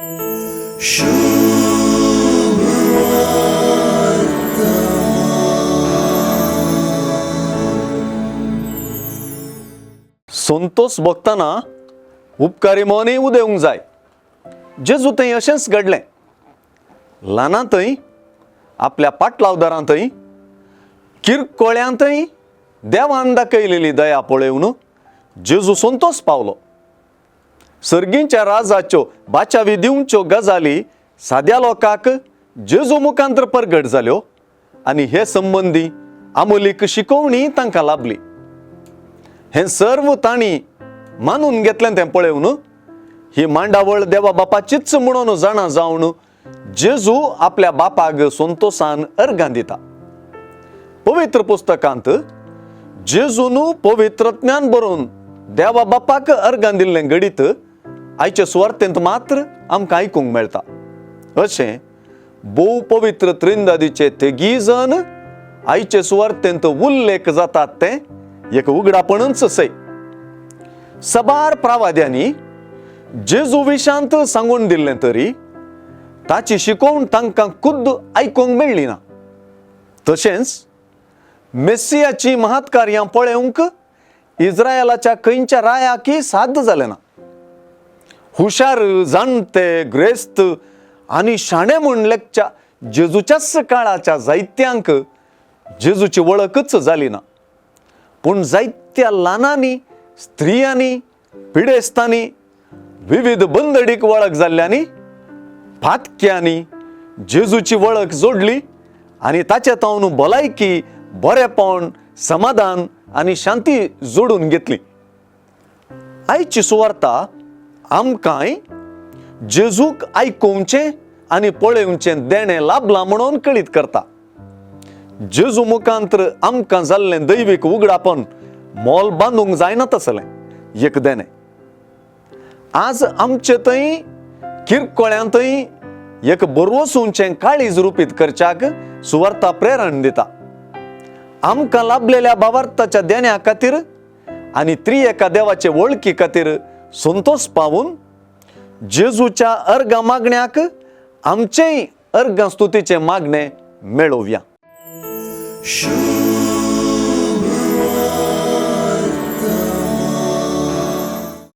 संतोष भोगतना उपकारी मनय उदेवंक जाय. जेजू थंय अशेंच घडलें. ल्हानांतय आपल्या पाटलावदारांतय किरकोळ्यांतय देवान दाखयलेली दया पळोवन जेजू संतोष पावलो. सर्गींच्या राजाच्यो बाचावी दिवच्यो गजाली साद्या लोकांक जेजू मुखांतर परगट जाल्यो आनी हे संबंदी आमोलीक शिकोवणी तांकां लाभली. हें सर्व तांणी मानून घेतलें तें पळोवन ही मांडावळ देवा बापाचीच म्हणून जाणा जावन जेजू आपल्या बापाक संतोसान अर्गां दिता. पवित्र पुस्तकांत जेजून पवित्र ज्ञान बरोवन देवा बापाक अर्गां दिल्लें घडीत आयचे सुवार्थेंत मात्र आमकां आयकूंक मेळटा. अशें भोव पवित्र त्रिंदादीचे तेगी जण आयचे सुवार्थेंत उल्लेख जातात तें एक उगडापणूच सय. सबार प्रावाद्यांनी जेजू विशांत सांगून दिल्लें तरी ताची शिकोवण तांकां खुद्द आयकूंक मेळ्ळी ना. तशेंच मेस्सियाची महत्कार्यां पळोवंक इस्रायलाच्या खंयच्या रायाकय साध्य जालें ना. हुशार जाणटे ग्रेस्त आनी शाणे म्हूण लेखच्या जेजूच्याच काळाच्या जायत्यांक जेजूची वळखच जाली ना. पूण जायत्या ल्हानांनी, स्त्रियांनी, पिडेस्तांनी, विविध बंदडीक वळख जाल्ल्यांनी, पातक्यांनी जेजूची वळख जोडली आनी ताचे तावन भलायकी, बरेपण, समाधान आनी शांती जोडून घेतली. आयची सुवार्ता आमकांय जेजूक आयकुवचें आनी पळोवचें देणें लाभलां म्हणून कळीत करता. जेजू मुखांतर आमकां जाल्लें दैवीक उगडापण मोल बांदूंक जायना तसलें एक देणें. आज आमचे थंय किरकोळ्यांतय एक बरवसूंचें काळीज रुपीत करच्याक सुवार्ता प्रेरण दिता. आमकां लाभलेल्या भावार्थाच्या देण्या खातीर आनी त्रिएका देवाचे वळखी खातीर संतोष पावून जेजूच्या अर्गां मागण्याक आमचेय अर्गां स्तुतीचें मागणें मेळोवया.